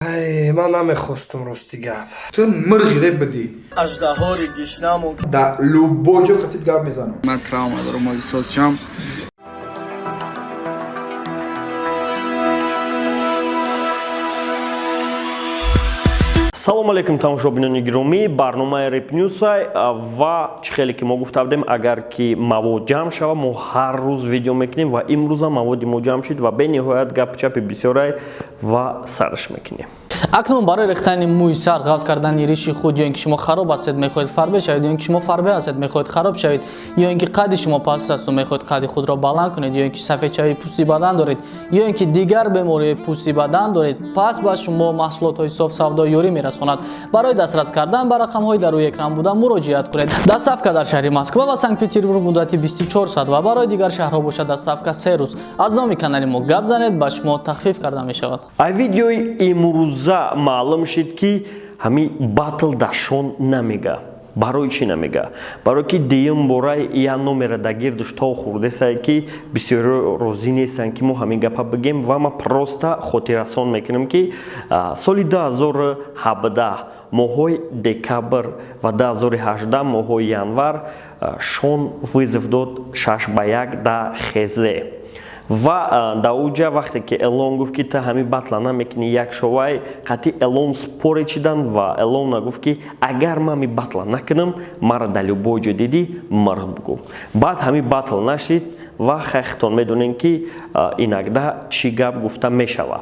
Ай, ман намехостум, рости гап. Ту мирғи реп бидӣ. Аждаҳори гишнамон. Дар любой ҷо қатит гап мезанам. Ман травма дорам, ози созшам. Салому алейкум, тамошобинони гиромӣ. Барномаи Репнюсай ва чӣ хеле ки мо гуфта будем, агар ки мавод ҷамъ шава, мо ҳар рӯз видео мекунем ва имрӯза маводи мо ҷамъ шуд ва бениҳоят гапу чапи бисёрай ва сарш мекунем. Акнун барои рехтани мӯи сар, ғафз кардани риши худ, ё ин ки шумо хароб ҳастед, мехоҳед фарбе шавед, ё ин ки шумо фарбе ҳастед, мехоҳед хароб шавед, ё ин ки қадди шумо паст асту мехоҳед қадди худро баланд кунед, ё ин ки сафедшавии пӯсти бадан доред, ё ин ки дигар бемориҳои пӯсти бадан доред, пас ба шумо маҳсулотҳои софсавдо ёрӣ мерасонад. Барои дастрас кардан ба рақамҳои дар рӯи экран буда муроҷиат кунед. Доставка дар шаҳри Москва ва Санкт Петербург муддати 24 соат ва барои дигар шаҳрҳо бошад, доставка 3 рӯз. Аз номи канали мо гап занед, ба шумо тахфиф карда мешавад. Ай видеои имрӯза маълум шуд, ки ҳами батл дашон намега. Барои чӣ намега? Барое ки дуюм бора я номера да гирдуш то хурдесае, ки бисёриҳо розӣ нестанд, ки мо ҳамин гапа бигем. Ва ман просто хотиррасон мекунам, ки соли 2017 моҳҳои декабр ва 2018 моҳҳои январ Шон вызов дод 6 ба 1 да хезе ва дар уҷа вақте ки Элон гуфт, ки ту ҳамин батла намекунӣ, як шовай қатъи Элон споре чидан ва Элона гуфт, ки агар ман ҳамин батла накунам, мара дар любой ҷо дидӣ, мирғ бугӯ. Баъд ҳамин батл нашид ва хайхтон медонем, ки инакда чӣ гап гуфта мешавад.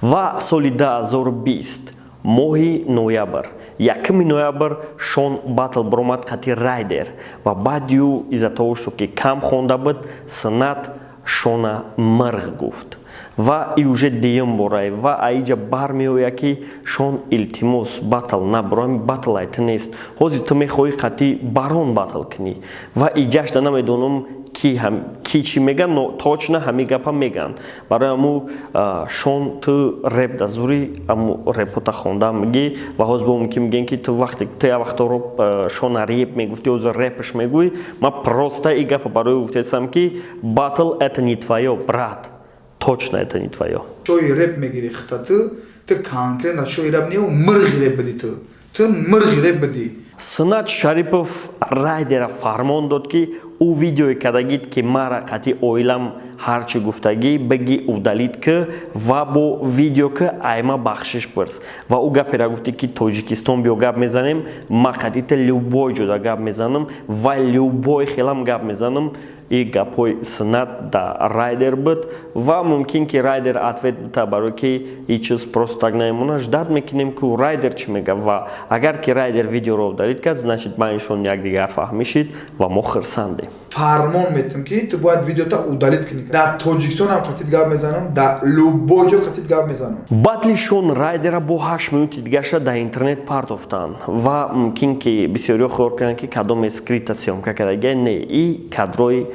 Ва соли 2020 моҳи ноябр, 1 ноябр, Шон батл баромад қатъи Райдер ва баъд ю из-за того, что ки кам хонда буд, Сунат Шона мирғ гуфт ва и уже дуюм борай. Ва аиҷа бармеояд, ки Шон, илтимос, батл набуро, батл ай ту нест. Ҳозир ту мехоҳӣ қатъи Барон батл кунӣ ва иҷашда намедонам, ки чӣ меган, но точно ҳамин гапа меган. Барои ҳаму, Шон, ту реп да зури аму репота хонда мегӣ ва ҳозир бо мумкин мегӯем, ки ту вақте ту як вақторо Шона реп мегуфти, ҳозир репш мегӯӣ. Ман просто и гапа барои гуфтесам, ки батл это не твоё, брат, точно это не твоё. Шои реп мегирӣ хита, ту конкретно шои реп не, мирғи реп бидӣ. Ту мирғи реп бидӣ. Сунат Шарипов Райдера фармон дод, ки ӯ видеое кардагид, ки мара қатъи оилам ҳарчи гуфтагӣ бигӣ, удалить ки ва бо видео ки айма бахшиш пурс. Ва ӯ гапера гуфтӣ, ки Тоҷикистон биё, гап мезанем, ма қатъи та любой ҷода гап мезанам ва любой хелам гап мезанам. И гапҳои Сунат да Райдер буд ва мумкин ки Райдер ответ бута, барое ки и чиз просто так намемона. Ждать мекунем, ки Райдер чӣ мега. Ва агар ки Райдер видеоро удалить кард, значит, байншон якдигар фаҳмишид ва мо хирсандем. Фармон метам, ки ту бояд видеота удалить кунӣ. Дар Тоҷикистон ҳам қатит гап мезанам, дар любой ҷо қатит гап мезанам. Батли Шон Райдера бо 8 минути дигаша дар интернет партофтанд ва мумкин ки бисёриҳо хиёл кунанд, ки кадоме скрыто съёмка кардагия. Не, и кадрои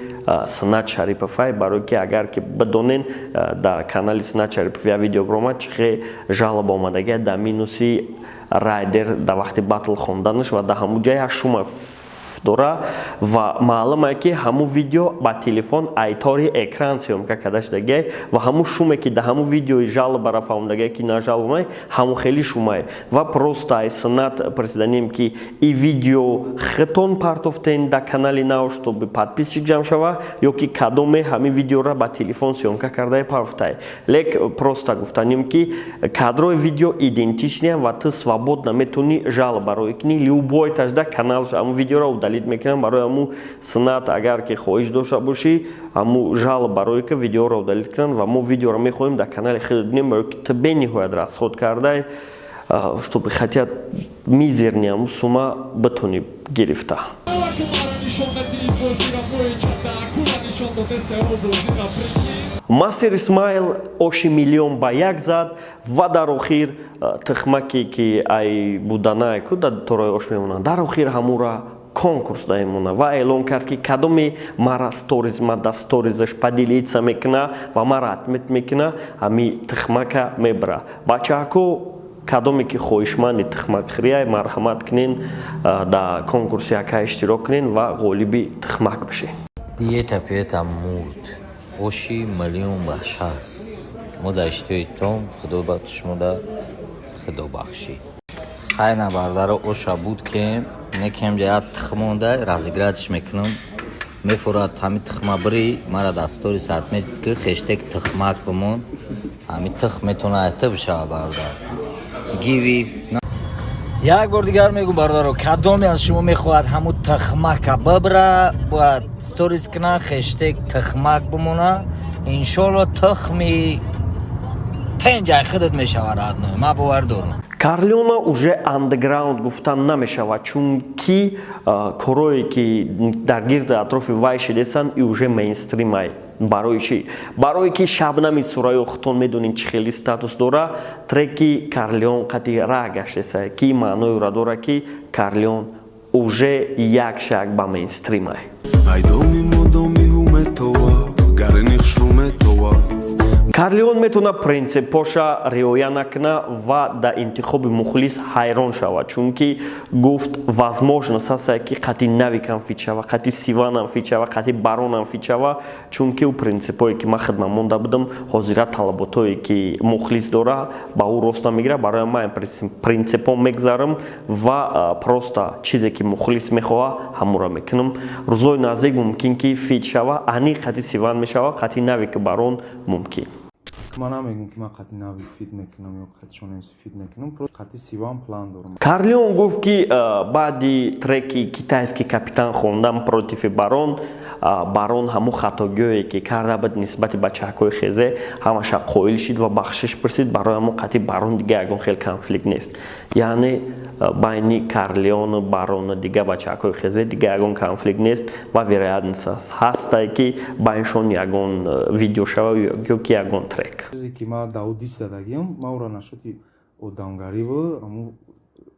Сунат Шариповай, барое ки агар ки бидонен, дар канали Сунат Шарипов як видео баромад, чихе жалоба омадагия дар минуси Райдер дар вақти батл хонданаш ва дар ҳамун ҷа як шума дора ва маълуме, ки ҳамун видео ба телефон айтори экран съёмка карда шудагиай ва ҳамун шуме, ки дар ҳамун видеои жалоба рафаомдагиай, ки на жалоба, ҳамун хели шумае. Ва просто ай Сунат присиданем, ки и видео хитон партофтен дар канали нав, чтобы подписчик ҷамъ шава, ё ки кадоме ҳамин видеоро ба телефон съёмка кардаи партофтай. Лек просто гуфтанем, ки кадрои видео идентичный ям ва ту свободно метавонӣ жалоба рӯй кунӣ, любой тажда канал ҳамун видеоро удалить мекунам. Барои ҳаму, Сунат, агар ки хоҳиш дошта бошӣ, ҳаму жалоба рӯй ки видеоро удалить кунанд ва мо видеоро мехоҳем дар канали худ бинем, барои ки ту бениҳоят расход кардай, чтобы хотя мизерный ҳаму сума битонӣ гирифта. Мастер Исмаил оши миллион ба як зад ва дар охир тухмаке, ки ай буданае ку дар торои ош мемонанд, дар охир ҳамура конкурс даемона ва эълон кард, ки кадоме мара сториз ма да сторизаш поделиться мекуна ва мара отметить мекуна, ҳами тухмака мебара. Бачаҳако, кадоме ки хоҳишманди тухмакхӯрияй, марҳамат кунен, дар конкурси яка иштирок кунен ва ғолиби тухмак бишед. Диета пиета мурд. Оши миллион ба 60. Мо дар иштиҳои том, худо ба шумо да. Худобахшӣ. Хайна, бародаро, оша буд, кем некем ҷа тухм монда, разыграть ш мекунам. Мефурад ҳами тухма бири мара дар сторис отметить ки хештег тухмак бимон. Ҳами тухм метавона айта бишава, бародар. Гиви як бор дигар мегӯм, бародаро, кадоме аз шумо мехоҳад ҳамун тухмака бибра, бояд сторис куна, хештег тухмак бимона. Иншолло, тухми тенҷай худат мешава, родной, ман бовар дорам. Карлеона уже андеграунд гуфтан намешавад, чунки корое ки дар гирди атрофи вай шидесанд, и уже мейнстримай. Барои чӣ? Барое ки Шабнами Сурайё, худтон медонед, чӣ хели статус дора. Треки Карлеон қати ра гаштеса, ки маъноеро дора, ки Карлеон уже як шаг ба мейнстримай. Айдоми модоми ҳуметова гарини хушрӯметова. Карлеон метавона принципоша риоя накуна ва дар интихоби мухлис ҳайрон шавад, чунки гуфт, возможность ҳаста, ки қати Навикам фит шава, қати Сиванам фит шава, қати Баронам фит шава, чунки ӯ принципое ки ман хидмат монда будам, ҳозира талаботое ки мухлис дора, ба ӯ рост намегирад. Барои ман принципом мегзарам ва просто чизе ки мухлис мехоҳа, ҳамура мекунам. Рӯзои наздик мумкин ки фит шава, аниқ қати Сиван мешава, қати Навики, Барон мумкин. Ман намегӯм, ки ман қати Навик фит мекунам ё қати Шонемси фит мекунам, просто қати Сиван план дорам. Карлеон гуфт, ки баъди треки «Китайский капитан» хондан против Барон, Барон ҳамун хатогиҳое ки карда буд нисбати бачаҳакҳои хезе, ҳамаша қоил шид ва бахшиш пурсид. Барои ҳамун қати Барон дига ягон хел конфликт нест, яъне байни Карлеону Барону дига бачаҳакҳои хезе дига ягон конфликт нест ва вероятность ҳастае, ки байншон ягон видео шава ё ки ягон трек. Чизе ки ман да ӯ дис задагиам, ман ӯро нашоти одамгариву ҳамун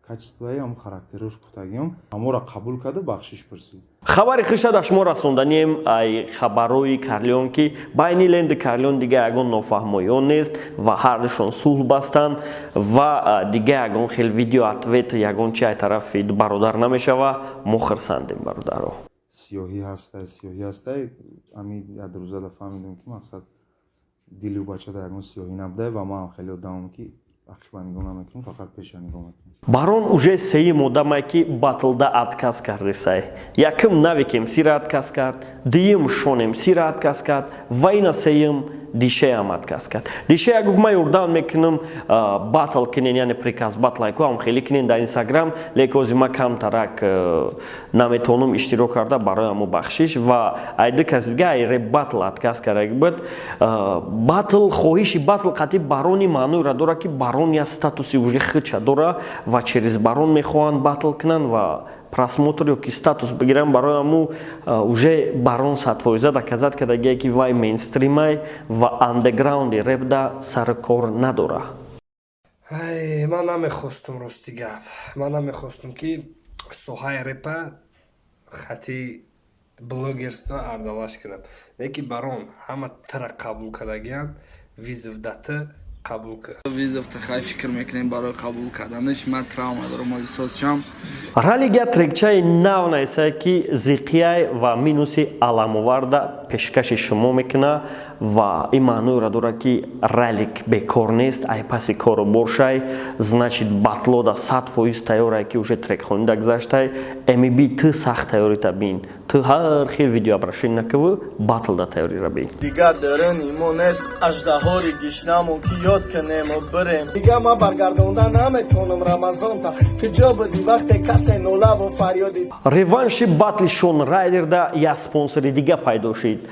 качествои, ҳамун характерош гуфтагиам, ҳаморо қабул карда, бахшиш пурсид. Хабари хуша дар шумо расонданием, ай хабарҳои Карлеон, ки байни Ленди Карлеон дига ягон нофаҳмоиҳо нест ва ҳардушон сулҳ бастанд ва дига ягон хел видео ответ, ягон чи ай тарафи бародар намешава. Мо хирсандем, бародаро. Сиёҳӣ ҳастай, сиёҳӣ ҳастай. Ҳами як рӯзада фаҳмидем, ки мақсад дили ӯ бача дар ягон сиёҳӣ набуда ва ман хеле одамам, ки ақиба нигоҳ намекунам, фақат пеша нигоҳ мекунам. Барон уже сеюм одамае, ки батлда отказ кардесай. Якум Навик МСира отказ кард, дуюм Шон МСира отказ кард ва ина сеюм Дишеям отказ кард. Дишея гуфт, ман ёрдам мекунам, батл кинен, яъне приказ батлайку ҳам хеле кинен дар Инстаграм, лекин ози ман камтарак наметавонам иштирок карда, барои ҳамо бахшиш. Ва айди каси дига ай реп батл отказ кардаги буд. Батл, хоҳиши батл қатъи Барони маъноеро дорад, ки Барон як статуси уже хича дора ва через Барон мехоҳанд батл кунанд ва просмотр ё ки статус бигиранд. Барои ҳаму уже Барон 100% доказать кардагие, ки вай мейнстримай ва андеграунди репда сари кор надора. Ай, ман намехостум, рости гап, ман намехостум, ки соҳаи репа хати блогерство ардалаш кунам, лекин Барон ҳама тара қабул кардагиянд, вызов дата қабул кар. Вызов тахай фикр мекунем барои қабул карданаш. Ман травма дорам, ози созшам. Ралига трекчаи нав наисае, ки зиқияй ва минуси аламоварда пешкаши шумо мекуна ва ин маъноеро дорад, ки Ралик бекор нест, ай паси кору боршай, значит, батлода 100% тайёрае, ки уже трекхонида гузаштай. Мб, ту сахт тайёрита бин, ту ҳар хел видеообращение накаву, батлда тайёрира бин. Дигар даруни мо нест аждаҳори гишнамон, ки ёд кунему бирем. Дигар ман баргардонда наметонам Рамазонта. Куҷо будӣ вақте касе нолаву фарёди? Реванши батли Шон Райдерда як спонсори дига пайдо шид.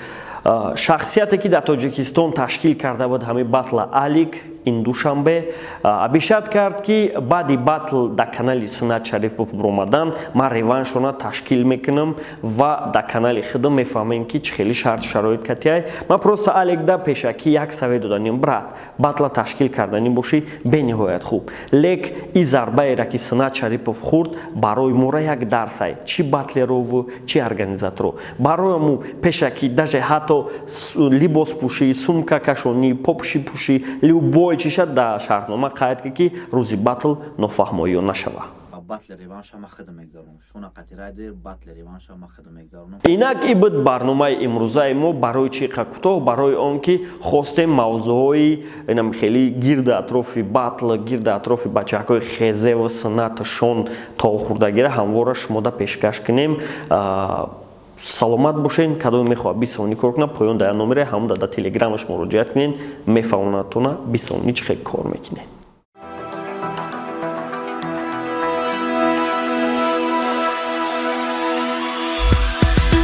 Шахсияте, ки дар Тоҷикистон ташкил карда буд ҳамин батла, Алик, ин душанбе обещать кард, ки баъди батл дар канали Сунат Шарифов биромадан, ман реваншона ташкил мекунам ва дар канали худам мефаҳмем, ки чӣ хели шарту шароит катияй. Ман просто Аликда пешакӣ як совет доданим: брат, батла ташкил карданӣ бошӣ, бениҳоят хуб, лек и зарбаера, ки Сунат Шарипов хӯрд, барои мора як дарсай, чӣ батлерову, чӣ организаторо. Барои му пешакӣ даже ҳатто либос пӯшӣ, сумка кашонӣ, попши пӯшӣ, любой чиша дар шартнома қайд ки рӯзи батл нофаҳмоиё нашава. Батли реванша ма худам мегзаронам. Шона қати Райдер батли реванша ма худам мегзаронам. Инак, и буд барномаи имрӯзаи мо. Барои чӣ қа кӯтоҳ? Барои он ки хостем мавзӯъҳои инам хеле гирди атрофи батл, гирди атрофи бачаҳакҳои Хезеву Сунат, Шон то хурдагира ҳамвора шумода пешкаш кунем. Саломат бошен. Кадоме мехоҳад 20 сомонӣ кор кунад, поён дар номере ҳамон да телеграмаш муроҷиат кунен, мефаҳмонадтона 20 сомонӣ чӣ хел кор мекунед.